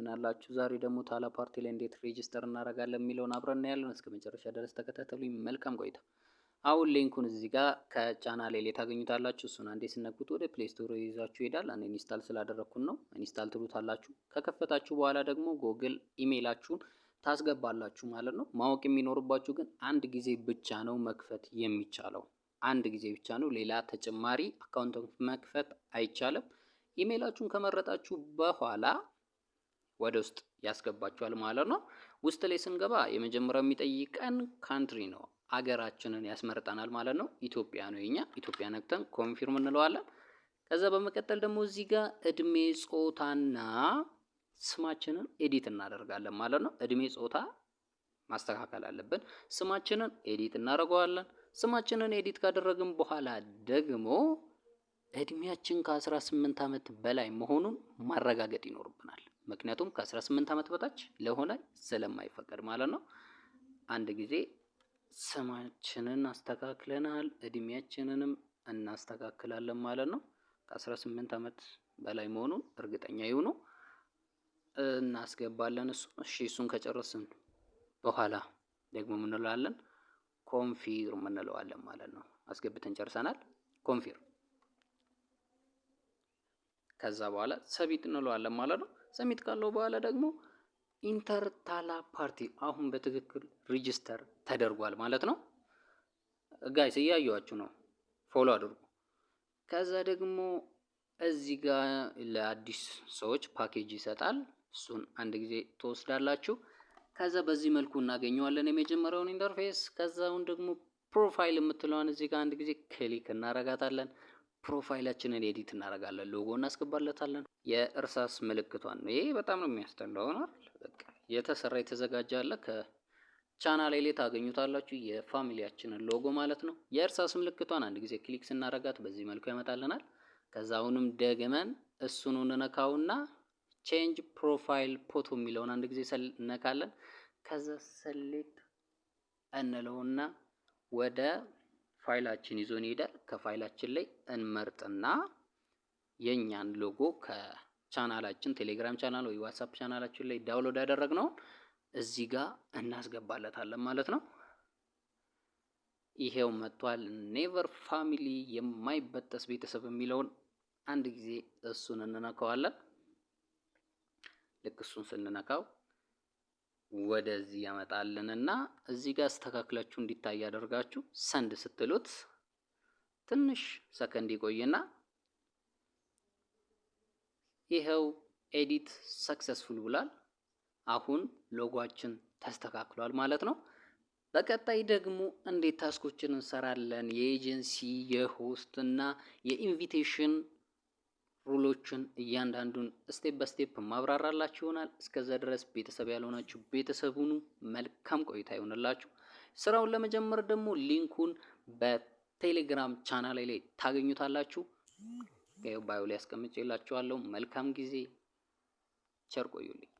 እንደምን አላችሁ? ዛሬ ደግሞ ታላ ፓርቲ ላይ እንዴት register እናደርጋለን የሚለውን አብረን እናያለን። እስከ መጨረሻ ድረስ ተከታተሉኝ። መልካም ቆይታ። አሁን link ኡን እዚህ ጋር ከቻናሌ ላይ ታገኙታላችሁ። እሱን አንዴ ስትነኩት ወደ Play Store ይዟችሁ ይሄዳል። እኔ install ስላደረግኩን ነው። Install ትሉታላችሁ። ከከፈታችሁ በኋላ ደግሞ Google email ኣችሁን ታስገባላችሁ ማለት ነው። ማወቅ የሚኖርባችሁ ግን አንድ ጊዜ ብቻ ነው መክፈት የሚቻለው። አንድ ጊዜ ብቻ ነው። ሌላ ተጨማሪ account መክፈት አይቻልም። ኢሜይላችሁን ከመረጣችሁ በኋላ ወደ ውስጥ ያስገባችኋል ማለት ነው። ውስጥ ላይ ስንገባ የመጀመሪያው የሚጠይቀን country ነው። አገራችንን ያስመርጠናል ማለት ነው። ኢትዮጵያ ነው የኛ። ኢትዮጵያ ነክተን confirm እንለዋለን። ከዛ በመቀጠል ደግሞ እዚህ ጋር እድሜ፣ ጾታና ስማችንን edit እናደርጋለን ማለት ነው። እድሜ፣ ጾታ ማስተካከል አለብን። ስማችንን edit እናደርገዋለን። ስማችንን edit ካደረግን በኋላ ደግሞ እድሜያችን ከ18 ዓመት በላይ መሆኑን ማረጋገጥ ይኖርብናል። ምክንያቱም ከ18 ዓመት በታች ለሆነ ስለማይፈቀድ ማለት ነው። አንድ ጊዜ ስማችንን አስተካክለናል፣ እድሜያችንንም እናስተካክላለን ማለት ነው። ከ18 ዓመት በላይ መሆኑን እርግጠኛ ይሁኑ። እናስገባለን እሱ። እሺ፣ እሱን ከጨረስን በኋላ ደግሞ ምን እንለዋለን? Confirm እንለዋለን ማለት ነው። አስገብተን ጨርሰናል። Confirm፣ ከዛ በኋላ submit እንለዋለን ማለት ነው። Submit ካለው በኋላ ደግሞ enter ታላ ፓርቲ አሁን በትክክል register ተደርጓል ማለት ነው። Guys፣ እያዩዋችሁ ነው፣ follow አድርጉ። ከዛ ደግሞ እዚህ ጋር ለአዲስ ሰዎች ፓኬጅ ይሰጣል። እሱን አንድ ጊዜ ትወስዳላችሁ። ከዛ በዚህ መልኩ እናገኘዋለን የመጀመሪያውን interface። ከዛውን ደግሞ profile የምትለዋን እዚህ ጋር አንድ ጊዜ click እናረጋታለን። Profile ኣችንን edit እናደርጋለን። ሎጎ እናስገባለታለን። የእርሳስ ምልክቷን ነው። ይሄ በጣም ነው የሚያስጠላው ነው አይደል? በቃ የተሰራ የተዘጋጀ አለ፣ ከቻናሌ ላይ ታገኙታላችሁ። የ family ያችንን ሎጎ ማለት ነው። የእርሳስ ምልክቷን አንድ ጊዜ click ስናረጋት በዚህ መልኩ ያመጣልናል። ከዛ አሁንም ደግመን እሱኑ እንነካውና change profile photo የሚለውን አንድ ጊዜ እነካለን። ከዛ select እንለውና ወደ ፋይላችን ይዞን ይሄዳል። ከፋይላችን ላይ እንመርጥና የኛን ሎጎ ከቻናላችን ቴሌግራም ቻናል ወይ WhatsApp channel ኣችን ላይ download ያደረግነውን እዚህ ጋር እናስገባለታለን ማለት ነው። ይሄው መጥቷል። Never family የማይበጠስ ቤተሰብ የሚለውን አንድ ጊዜ እሱን እንነካዋለን። ልክ እሱን ስንነካው ወደዚህ ያመጣልንና እዚህ ጋር አስተካክላችሁ እንዲታይ ያደርጋችሁ send ስትሉት ትንሽ ሰከንድ ይቆይና ይኸው edit successful ብሏል። አሁን ሎጓችን ተስተካክሏል ማለት ነው። በቀጣይ ደግሞ እንዴት task ኦችን እንሰራለን፣ የ agency፣ የ host እና የ invitation rule ኦችን እያንዳንዱን step በ step ማብራራላችሁ ይሆናል። እስከዛ ድረስ ቤተሰብ ያልሆናችሁ ቤተሰብ ሁኑ። መልካም ቆይታ ይሆንላችሁ። ስራውን ለመጀመር ደግሞ link ኡን በቴሌግራም ቻናል ላይ ታገኙታላችሁ። Bio ላይ አስቀምጬላችኋለሁ። መልካም ጊዜ፣ ቸር ቆዩልኝ።